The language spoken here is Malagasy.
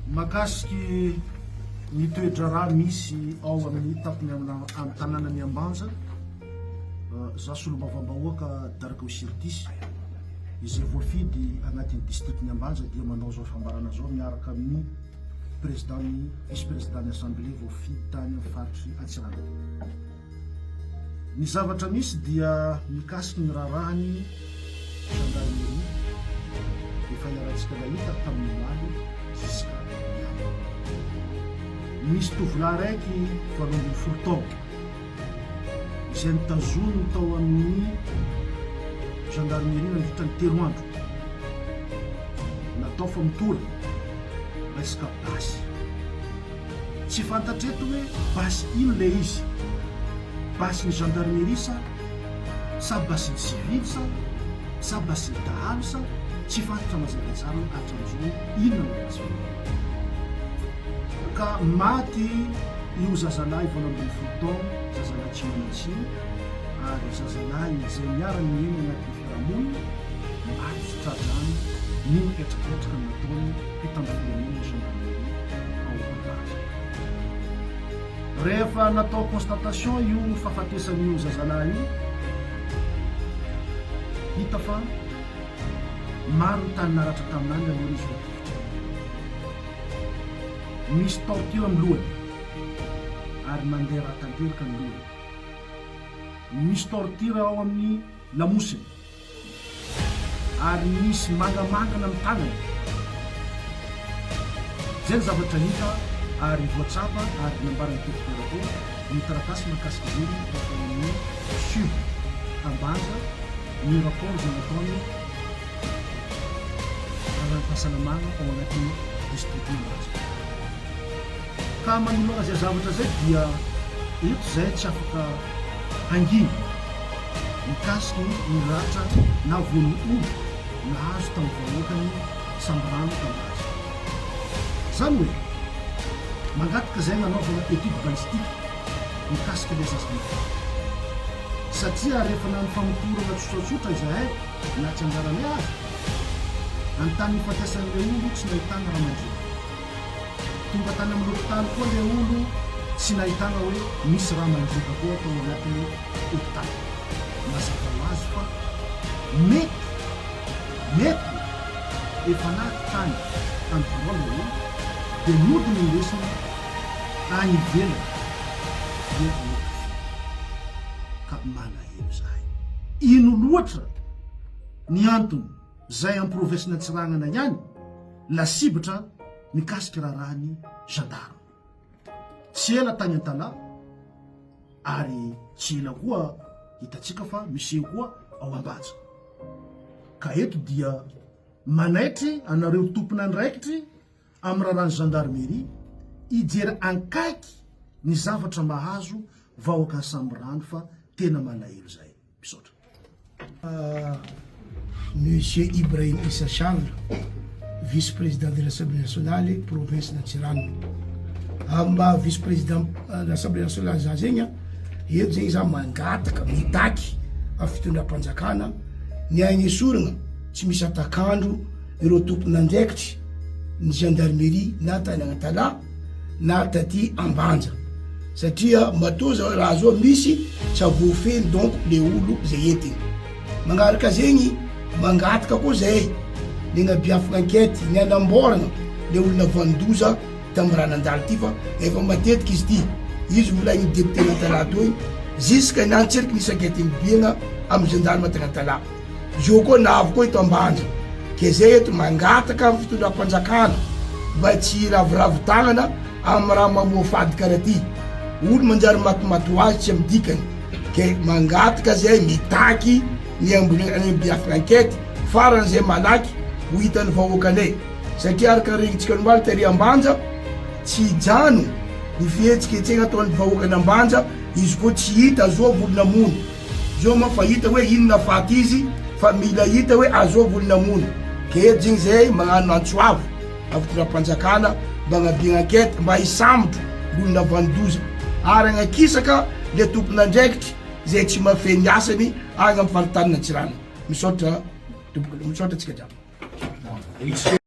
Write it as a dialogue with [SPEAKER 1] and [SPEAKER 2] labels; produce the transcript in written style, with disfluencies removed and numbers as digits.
[SPEAKER 1] Mahakasiky ny toe-draharaha misy ao amin'ny tampony amin'ny tanànan'i Ambanja, za solombavambahoaka Darko Sirtis izay voafidy anatin'ny distrikan'i Ambanja dia manao izao fambarana izao miaraka amin'ny président-n'ny vice-président-n'ny assemblée voafidy tany amin'ny faritry Antsiranana. Ny zavatra misy dia mikasiky ny raharahan'ny gendarmerie efa iarahantsika nahita tamin'ny omaly jusqu'à niany. Misy tovolahy raiky 18 taona izay notazoniny tao amin'ny gendarmerie nandritra ny telo andro. Natao famotorana resaka basy. Tsy fantatra eto hoe basy ino le izy, basin'ny gendarmerie sa sa basin'ny civil sa sa basin'ny dahalo sa tsy fantatra mazava tsara hoe hatramizao hoe inona no basy voalohany. Ka maty io zazalahy 18 taona, zazalahy tsy manan-tsiny ary zazalahy izay niara-niaina anatin'ny fiarahamonina, maty tsy tra-drano noho ny hetraketraka nataon'ny mpitandro filaminana gendarmerie ao Ambanja. Rehefa natao constatation io fahafatesan'io zazalahy io, hita fa maro ny tany naratra taminany aloha izy voatifitra. Misy torture amin'ny lohany ary mandeha rà tanteraka ny lohany. Misy torture ao amin'ny lamosiny. Ary nisy mangamangana ny tanany. Izay ny zavatra hita ary voatsapa ary nambaran'ny dokotera koa ny taratasy mahakasika izay efa ao amin'ny CHUV Ambanja ny rapport izay nataony ara-pahasalamana ao anatin'ny district Ambanja. Ka manoloana izay zavatra izay dia eto izay tsy afaka hangina. Mikasika ny ratra na vono omby nahazo tamin'ny vahoakan'i Sambirano Ambanja. Zany hoe, mangataka izay nanaovana étude balistique mikasika ilay zaza maty. Satria rehefa nano famotorana tsotratsotra izahay na tsy anjaranay aza, any tany nifatesan'ilay olo tsy nahitana raha mandriaka. Tonga tany amin'ny hopitaly koa ilay olo tsy nahitana hoe misy raha mandriaka koa tao anatin'ny hopitaly. Mazava ho azy fa mety, mety efa naty tany amin'ny birao ilay olo dia nody nindesina any ivelany dia notafihina. Ka malahelo izahay. Ino loatra ny antony izay ampirovesina Antsiranana ihany lasibatra mikasika raharahan'ny gendarme. Tsy ela tany Antalaha ary tsy ela koa hitantsika fa miseho koa ao Ambanja. Ka eto dia manaitry anareo tompon'andraikitry amin'ny raharahan'ny gendarmerie hijery ankaiky ny zavatra mahazo vahoakan'i Sambirano fa tena malahelo zahay. Misaotra.
[SPEAKER 2] Monsieur Ibrahim Issa Charles, vice-président de l'Assemblée nationale, province d'Antsiranana. Amin'ny maha vice-président l'Assemblée nationale za zegny, eto zegny za mangataka, mitaky amin'ny fitondram-panjakana ny agnesoragna tsy misy atak'andro ireo tompon'andraikitry ny gendarmerie na tany Antalaha na taty Ambanja satria matoa zao raha zao misy tsy voafehy donc le olo zay entiny magnaraka zegny mangataka koa zay le gnabiafagna enquete ny anamboragna le olona vandoza tamy raha nandalo ty fa efa matetiky izy ty izy volagniny député n'Antalaha toy jusque nantseriky nisy enquete nibiagna amy gendarme tagny Antalaha Zio koa navy koa eto Ambanja ke zay eto mangataka am fitondram-panjakana mba tsy hiraviravy tagnana am raha mamoafady kara ty, olo manjary matimaty ho azy tsy am dikany, ke mangataka zay mitaky ny ambiafina enquete farany zay malaky ho hitan'ny vahoakanay satria araka regnintsika nomaly tary Ambanja tsy hijano ny fihetsiketsehana ataon'ny vahoakan'Ambanja izy koa tsy hita zao olo namono. Zao moa fa hita hoe inona faty izy fa mila hita hoe azovy olona namono ke eto zegny zay magnano antso avo avy fitondram-panjakana mba agnabiagna enquete mba hisambotro ny olona navani-doza ary agnakisaka le tompon'andraikitry zay tsy mahafehy ny asany agny am faritanin'Antsiranana. Misaotra tompoko, misaotra antsika jiaby.